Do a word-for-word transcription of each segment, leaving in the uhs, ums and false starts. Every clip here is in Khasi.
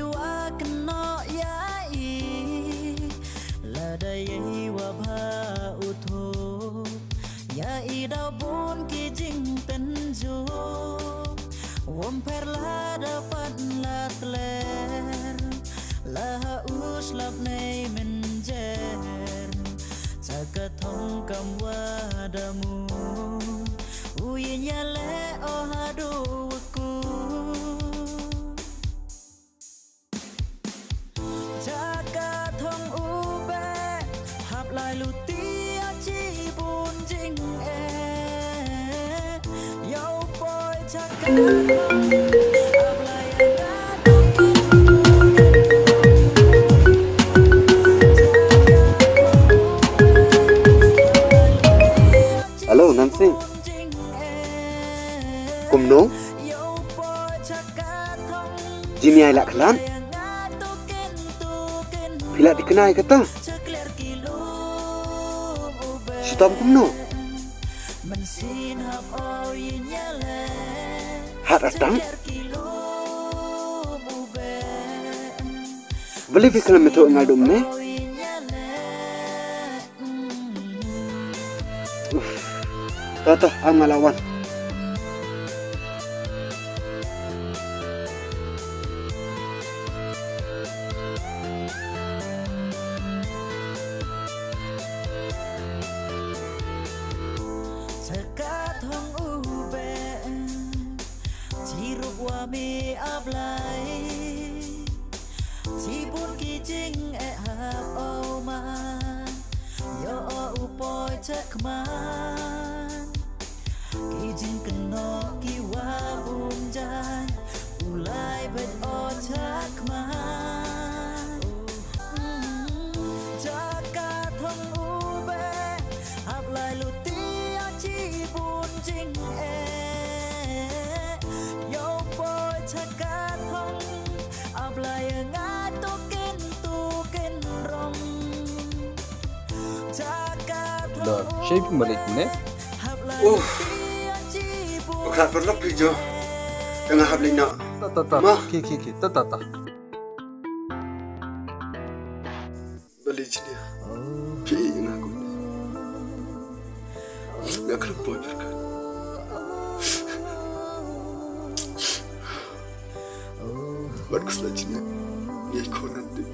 Wa kynnoh ïa i, lada ïa i wa bha u thuh, ïa i daw bun ki jingpynjur. Wym pher lada pat la tler, la ha u slap nei mynjer. Sa ka thong kam wa da mu, u ïa nya leh o haduh wa ku. Jaka thong u beh, hap lai luti a chi bun jingeh. Yow poi jaka thong, hap lai a nga tu kin tu kin. Jaka thong u beh, hap lai luti a chi Hello, Nancy. Bun jingeh. Kumno? Yow poi jaka thong. Jingïaid la khlad? Phi la thikna ïa kata? Shitom kumno? Hat atang? Balei phi khlem ïathuh ïa nga haduh mynne? Uff. To, to, am nga la wan. Sa ka thong u beh, chi ruh wa me a Blai. Chi bun ki jingeh hap o man, ïoh o u poi chakhmat. Ki jingkynnoh ki wa bun jait, u lai beit o chakhmat. Jaka thong u beh, hap lai luti a chi bun jingeh. Yow poi jaka thong, hap lai a nga tu kin tu kin rong. Jaka thong Da, u shape beh, balik ne? Hap lai luti a chi bun jingeh. Uff. Ka khlad paralok phi jo. Te nga hap leit noh. Ta, ta, ta. Ma. Ki, ki, ki. Ta, ta, ta. Balei jnia? Phi ïa nga kumne. Nga khlem poi pyrkhat. Bad khuslai jnia. Ngi khon ngan tip.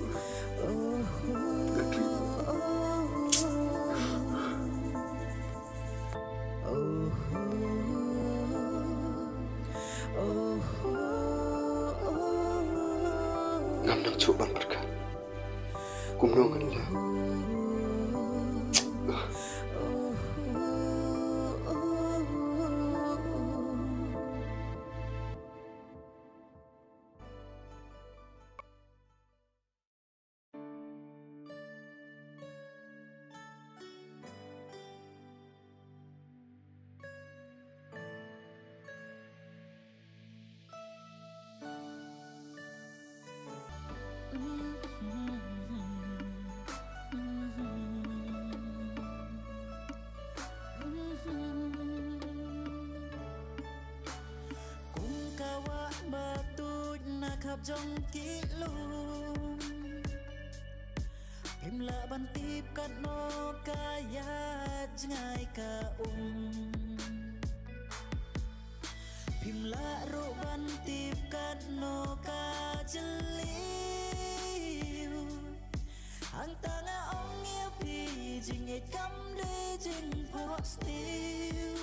Nga tip. Ngam nang shuh ban pyrkhat. Kumno ngan leh? Kum ka wah ba tuid na khap jong ki lum. Phim lah ban tip katno ka ïaid jngai ka um. Phim lah ruh ban tip katno ka jylliew. Hangta nga ong ïa phi jingïeit kam dei jingphohsniew.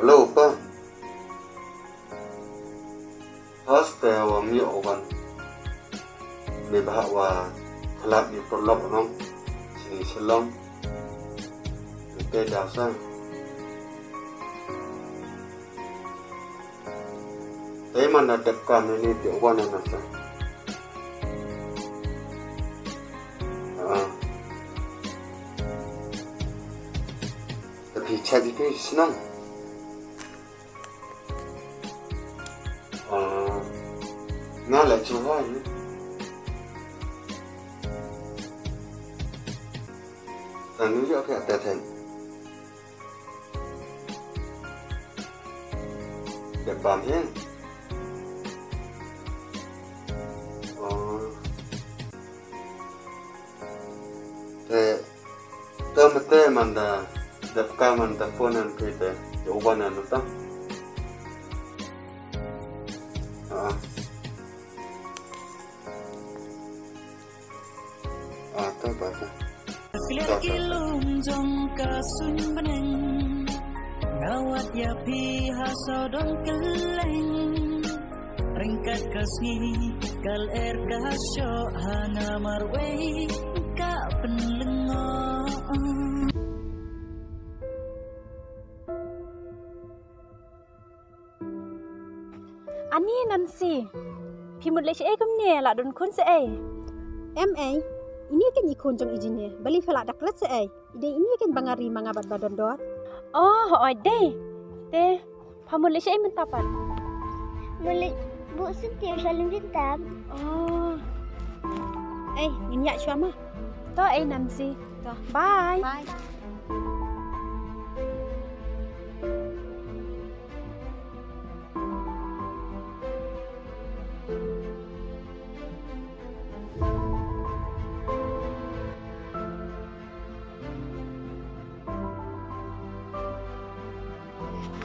Hello, pa. Haste wa mi owan. Me bah wa halap ni perlok nong. Sini selong. Te da sa. Te man da dep ka me ni te owan na sa. Ah. Te phi cha ji phi sinong. Ah, nga la chu ha ni. Anu yo ka te ten. Dep bam hin. Oh. Te, te mete man da, dep ka man da phone an phi te, yo wan an ta. Ah. Ah, ta ba ta. Kliar ki lum jong ka suiñ bneng. Nga wad ïa phi ha sawdong kylleng. Ryngkat ka sngi ka lyer ka shoh ha nga marwei ka pynlyngngoh. Ani Nancy, phi mut leh shaei kumne, la don khun shaei? Em ei, ine keiñ i khun jong i jingeh, balei phi la da klet shaei? I dei ine keiñ ba nga ri ma nga bad ba don dor. Oh, hooid dei. Te pha mut leh shaei mynta pat? Mut leit buh syntiew sha lyndet tam. Oh. Ei, ngin ïa shuwa ma. To ei Nancy. To, bye. Bye.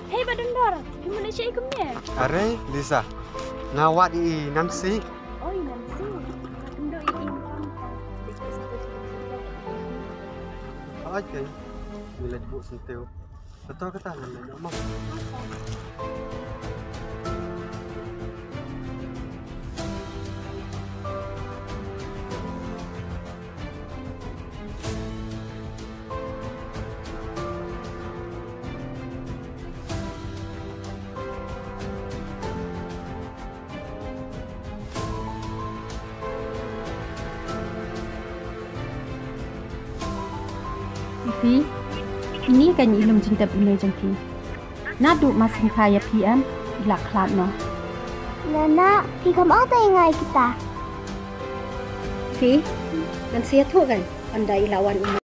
Hei, ba don dor, phi mut leh shaei kumne? Are, Lisa, nga wad i Nancy. Oi, Nancy. Nga kynduh ïa i mynta mynta. Hooid keiñ, ngi leit buh syntiew. Betul kata ngan leit noh ma. Phi, ini kan i lum jingtep ine jong phi. Naduh ma sngewthuh ïa phi em, i la khlad noh. Nana, phi kam ong ta ïa nga ïa kita. Phi, ngan sa ïathuh kan, ynda i la wan i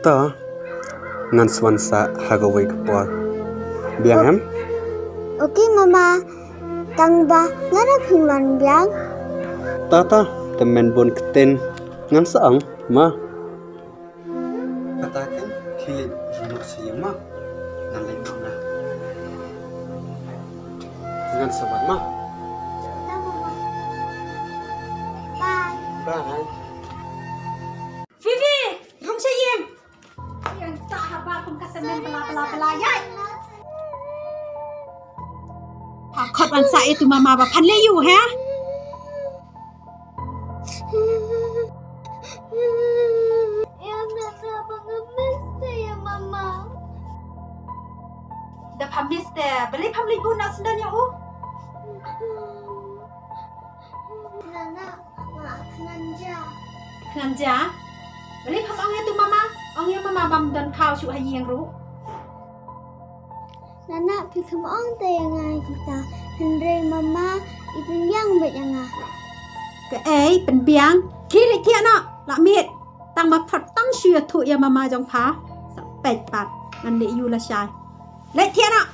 To, ngan sa wan sah ha kawei ka por. Biang em? Okay, Mama. Tang ba, ngan ap hi man biang. Ta ta, te men bun ktien. Ngan sa ong, ma. Kata kan, khie leit noh sha ïing ma. Ngan leit noh na. Ngan sa wan ma. Bye. Bye. Fifi, rung sha ïing. Ïeng sah haba kum ka tymmen bla bla bla ïa. Ha khot wan sah ïa tu mama ba phan leh ïa u ha. Ïa nana ba nga miss te ïa mama. Da pha miss te, balei pham leit bun na sendon ïa u? Nana, nga khnang ja. Khnang ja? Balei pham ong ïa tu mama? Ong ïa mama bam don khaw shuh ha ïing ruh. Nana, phi kham ong te ïa nga kita. Hynrei mama i pynbiang bad ïa nga. Kaei pynbiang? Khie leit thiah noh, la miet. Tang ba phot tang shu ïathuh ïa mama jong pha. Sa peit pat ngan leh ïa u lashai. Leit thiah noh.